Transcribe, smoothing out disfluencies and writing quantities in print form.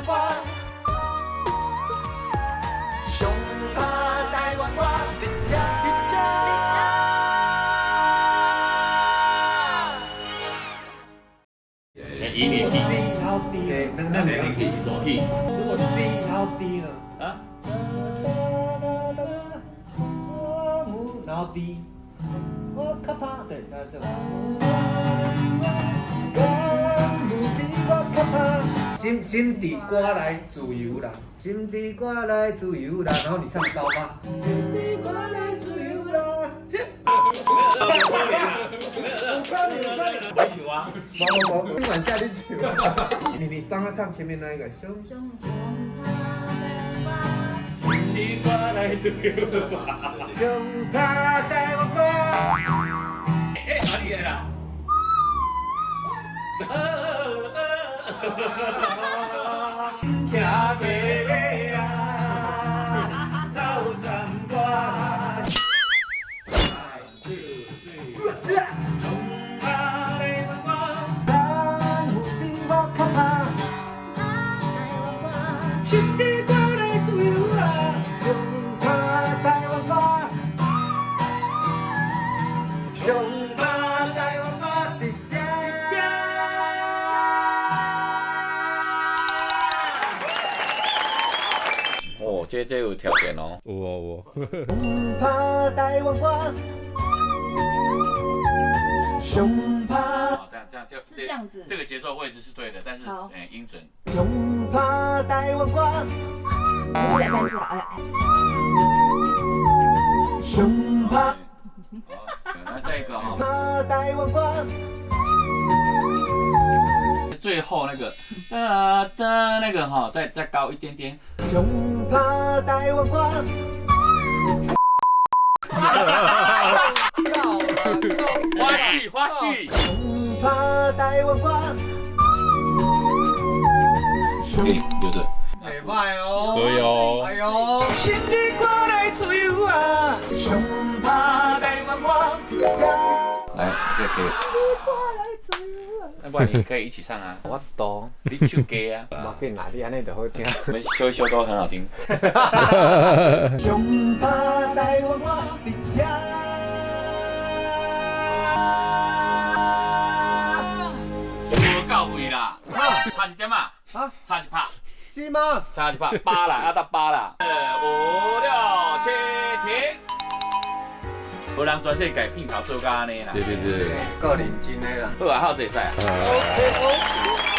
灣歌，上拍台灣歌，佇遮佇遮。以你的 key， C 然後 D，那你的 key 什麼 key？如果 C 然後 D 呢？啊？然後 D，我卡帕，對，大概這個。心心底歌來自由啦，心底歌來自由啦，然後你唱高嗎？心底歌來自由啦。我唱啊！無無無，今晚下你唱。你幫他唱前面那一個。胸心底歌來自由啦。上拍台灣歌。哎，哪裡來啦？騎白馬啊，走山歌。上拍台灣歌，咱有比我較拍。心底歌來自由啦，上拍台灣歌，上拍台灣歌，佇遮遮。哦，這有條件哦。有哦有。上拍台灣歌，上拍哦，這樣這樣就是這樣子，這個節奏位置是對的，但是好哎音準。上拍台灣歌，再次來，哎，上拍好，那再一個哈，拍台灣歌，最後那個噠噠那個哈，再高一點點。上拍台灣歌。花絮花絮。上拍台灣歌，可以，對對。袂歹哦，可以哦。哎呦，心底歌來自由啊，上拍台灣歌。來，可以可以。那不然你可以一起唱啊。我懂，你唱歌啊。無緊啦，你按呢就好聽。我們修一修都很好聽。上拍台灣歌，佇遮。無夠位啦，差一點啊，啊，差一拍，是嗎？差一拍，八啦，要到八啦。五六七停。無人全世界片頭做甲按呢啦。對對對。夠認真的啦。好啊，好，這會使啊。 OK OK。